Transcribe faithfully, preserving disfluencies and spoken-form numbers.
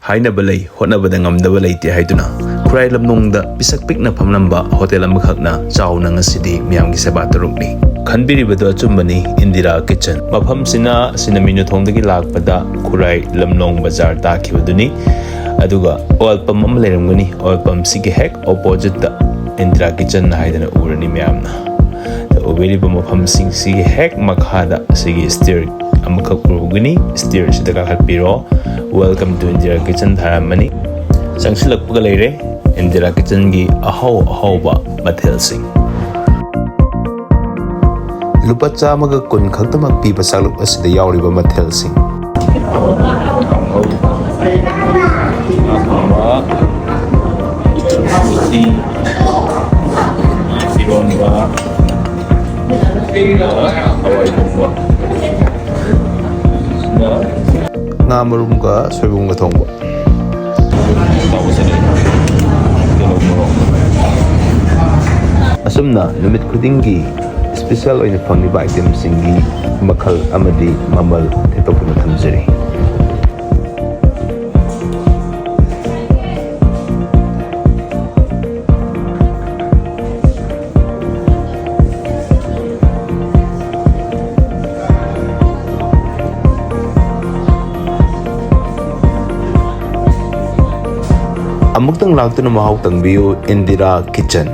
ꯍꯥꯏꯅꯕ ꯂꯩ, ꯍꯣꯠꯅꯕꯗ ꯉꯝꯗꯕ ꯂꯩꯇꯦ ꯍꯥꯏꯗꯨꯅ ꯈꯨꯔꯥꯏ ꯂꯝꯂꯣꯡꯗ ꯄꯤꯁꯛ ꯄꯤꯛꯅ ꯐꯝꯂꯝꯕ ꯍꯣꯇꯦꯜ ꯑꯃꯈꯛꯅ ꯆꯥꯎꯅ ꯉꯁꯤꯗꯤ ꯃꯤꯌꯥꯝꯒꯤ ꯁꯦꯕꯥ ꯇꯧꯔꯛꯂꯤ꯫ ꯈꯟꯕꯤꯔꯤꯕꯗꯨ ꯑꯆꯨꯝꯕꯅꯤ, ꯏꯟꯗꯤꯔꯥ ꯀꯤꯆꯟ꯫ ꯃꯐꯝꯁꯤꯅ ꯁꯤꯅꯃꯤꯅꯨꯊꯣꯡꯗꯒꯤ ꯂꯥꯛꯄꯗ ꯈꯨꯔꯥꯏ ꯂꯝꯂꯣꯡ ꯕꯖꯥꯔ ꯇꯥꯈꯤꯕꯗꯨꯅꯤ꯫ ꯑꯗꯨꯒ ꯑꯣꯏꯜ ꯄꯝ ꯑꯃ ꯂꯩꯔꯝꯒꯅꯤ, ꯑꯣꯏꯜ ꯄꯝꯁꯤꯒꯤ ꯍꯦꯛ ꯑꯣꯄꯣꯖꯤꯠꯇ ꯏꯟꯗꯤꯔꯥ ꯀꯤꯆꯟ ꯍꯥꯏꯗꯅ ꯎꯔꯅꯤ ꯃꯌꯥꯝꯅ꯫ ꯎꯕꯤꯔꯤꯕ ꯃꯐꯝꯁꯤꯡꯁꯤꯒꯤ ꯍꯦꯛ ꯃꯈꯥꯗ ꯑꯁꯤꯒꯤ ꯁ꯭ꯇꯤꯌꯔ ꯑꯃꯈꯛ ꯎꯒꯅꯤ꯫ ꯁ꯭ꯇꯤꯌꯔꯁꯤꯗ ꯀꯥꯈꯠꯄꯤꯔꯣ꯫ Welcome to Indira Kitchen ꯊꯥꯔꯝꯃꯅꯤ꯫ ꯆꯪꯁꯤꯜꯂꯛꯄꯒ ꯂꯩꯔꯦ ꯏꯟꯗꯤꯔꯥ ꯀꯤꯆꯟꯒꯤ ꯑꯍꯥꯎ ꯑꯍꯥꯎꯕ ꯃꯊꯦꯜꯁꯤꯡ꯫ ꯂꯨꯄꯥ ꯆꯥꯝꯃꯒ ꯀꯨꯟ ꯈꯛꯇꯃꯛ ꯄꯤꯕ ꯆꯥꯛꯂꯨꯛ ꯑꯁꯤꯗ ꯌꯥꯎꯔꯤꯕ ꯃꯊꯦꯜꯁꯤꯡ: ꯎꯇꯤ, ꯏꯔꯣꯟꯕ, ꯍꯋꯥꯏ ꯊꯣꯡꯕ꯫ ꯉꯥ ꯃꯔꯨꯝꯒ ꯁꯣꯏꯕꯨꯝꯒ ꯊꯣꯡꯕ꯫ ꯑꯁꯨꯝꯅ ꯅꯨꯃꯤꯠ ꯈꯨꯗꯤꯡꯒꯤ ꯏꯁꯄꯤꯁꯦꯜ ꯑꯣꯏꯅ ꯐꯪꯂꯤꯕ ꯑꯥꯏꯇꯦꯝꯁꯤꯡꯒꯤ ꯃꯈꯜ ꯑꯃꯗꯤ ꯃꯃꯜ ꯊꯦꯠꯇꯣꯛꯇꯨꯅ ꯊꯝꯖꯔꯤ꯫ ꯑꯃꯨꯛꯇꯪ ꯂꯥꯛꯇꯨꯅ ꯃꯍꯥꯎ ꯇꯪꯕꯤꯌꯨ ꯏꯟꯗꯤꯔꯥ ꯀꯤꯆꯟ꯫